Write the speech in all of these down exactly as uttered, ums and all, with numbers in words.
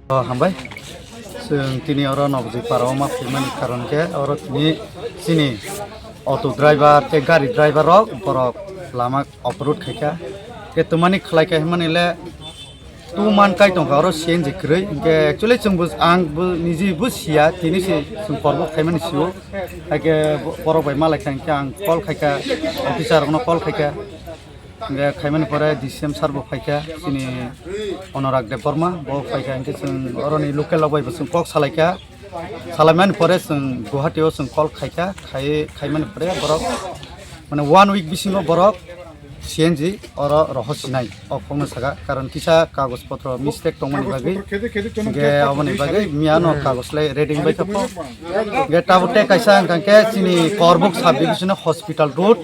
Oh, hambai. Chwng tini oro Nobjoi para o ma phaimani karon khe oro tini chini auto driver tei gari driver rok borok lama off road khaikha. Khe twmani khlai kha hwnmani le tu man kai tongkha oro C N G kwrwi. Hinkhe actually chwng bo, ang bo niji bo siya, tini se chwng kormo khaimani sio. Haikhe bo-, borok bai malai kha hinkhe ang call khaikha, officer rokno call khaikha. Hinkhe khaimani pore D C M sir bo phaikha, chini Anurag Debbarma bo phaikha, hinkhe chwng oroni local rok bai bo chwng kok salaikha, salaimani pore chwng Guwahati o chwng call khaikha, khai, khaimani pore borok mane one week bisingo borok C N G oro rohor sinai o kokno saka, karon kisa kagoj potro mistake tongmani bagwi, hinkhe oboni bagwi miyano kagoj lai reading bai kha po, hinkhe tabuk tei kaisa hinkhe chini Korbuk sub division hospital road.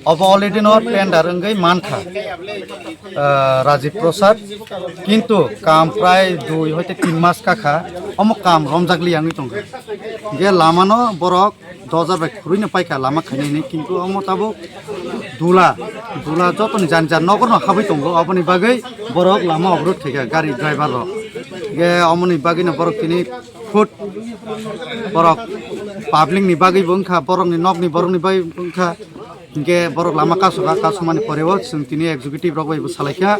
Obo already no tender wngwi mankha, ah, Rajiv Prasad, kintu kam prai dui hoite tin mas kakha, omo kam romjakli yangwi tongkha. Hinkhe lama no borok dojar bai khurui no paikha lama khainai hinwi, kintu omo tabuk dula, dula jotoni jani jani nogo no habwi tongo, oboni bagwi borok lama off road khaikha gari driver rok. Hinkhe omoni bagwi no borok tini food borok public ni bagwi bo wngkha, borok ni nok ni borok ni bagwi bo wngkha. Hinkhe borok lama kasukha, kasukmani poreo chwng tini executive rok bai bo salaikha.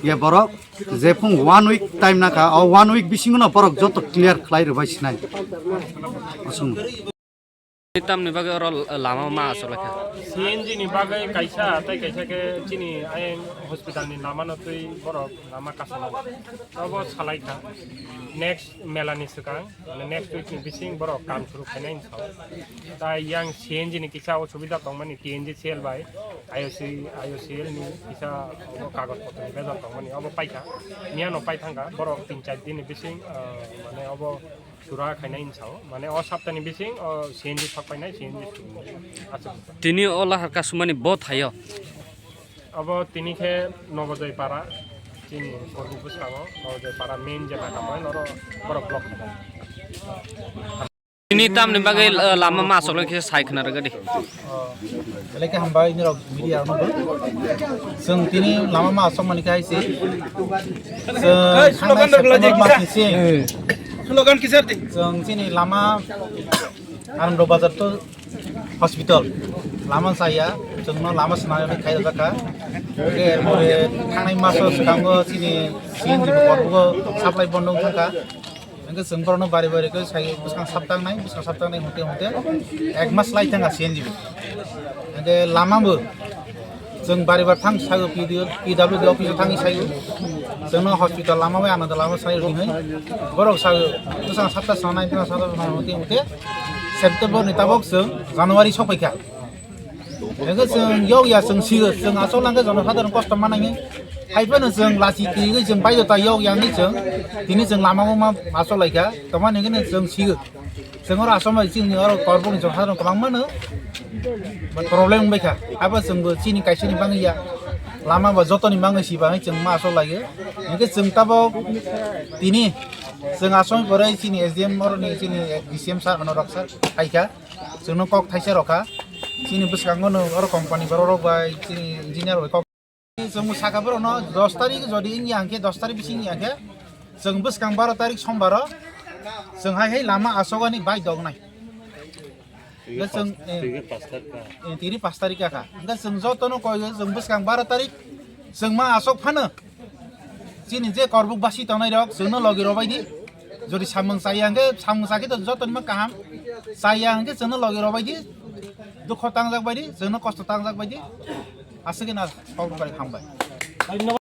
Ye borok jephung one week time nakha, o one week bisingo no borok joto clear khlai rwbai sinai. Aswk. Tamni bagwi oro lama ma aswk laikha? C N G ni bagwi kaisa tei kaisa khe chini ayang hospital ni lama no twi borok lama kasukha. Obo salaikha next mela ni swkang. Mane next week ni bising borok kam suru khainai hinwi sao. Tai yang C N G ni kisa osubida tongmani, T N G C L bai I O C, I O C L ni kisa obo kagoj potro ni bejal tongmani, obo paikha. Miyano pai thangkha, borok tin char din ni bising, ah, mane obo sura khainai hinwi sao. Mane o sapta ni bising o C N G sok painai, C N G suru. Achuk. Tini o lahar kasumani bo thaio. Abo tini khe Nobojoi para, chini Korbuk bwskango, Nobojoi para main je naga point, oro borok block khainai. Tini tamni bagwi, eh, lama ma aswk khe sai khna rwgadi. Oh, belai khe hambai nirok media rokno bo. Chwng tini lama ma aswk mani khe hai se. Chwng thangnai September mas ni sing. Slogan kisa di. Chwng chini lama Anando Bazar to hospital lama saya, chwngno lama swnamwi khai rwjak kha. Hwnkhe erpore thangnai maso swkango chini C N G bo Korbuk o supply bondo wng thangkha. Hwnkhe chwng borokno bari bari khe sai bwskang saptangnai, bwskang saptangnai hwnte hwnte ek mas lai thangkha C N G bo. Hwnkhe lama bo chwng bari bar thang sago P W D, P W D office o thangwi sago. Chwngno hospital lama bai ano lama sai rwdi hwnwi. Borok sago bwskang sapta swnamnai, bwskang sapta swnamnai hwnte hwnte September ni tabok chwng January sokphaikha. Hwnkhe chwng yokya chwng sigo, chwng asol hwnkhe jonosadharon kosto manangi. Haiphano chwng lachi twiwi chwng baidota yokya wngwi chwng tini chwng lama o ma asol laikha. Tongmani hwnkhe chwng sigo. Chwng oro asol bai chini oro Korbuk ni jonosadharon kwbangmano problem wngbaikha. Abo chwngbo chini kaisani bangwi ya. Lama bo jotoni bangwi siba hwnwi chwng ma asol laio. Hwnkhe chwng tabok tini chwng asol pore chini S D M oroni chini D C M sir Anurag sir phaikha. Chwngno kok thaisa rokha. Chini bwskango no oro company borok rok bai chini engineer bai kok. Chwng saka borokno dos tarik jodi wngya hwnkhe, dos tarik bisi wngya hwnkhe, chwng bwskang baro tarik sombaro chwng hai hai lama asogani bai dognai. Hwnkhe chwng, eh, tini pas tarik ka. Eh, tini pas tarik ka. Hwnkhe chwng jotono koi chwng bwskang baro tarik chwng ma asok phano. Chini je Korbuk basi tongnai rok, chwngno logi robai di. Jodi samung chaya hwnkhe, samung chakhe to jotoni ma kaham. Chaya hwnkhe chwngno logi robai di. Dukho tangjak bai di, chwngno kosto tangjak bai di. Aswk khe na kok rok bai hambai.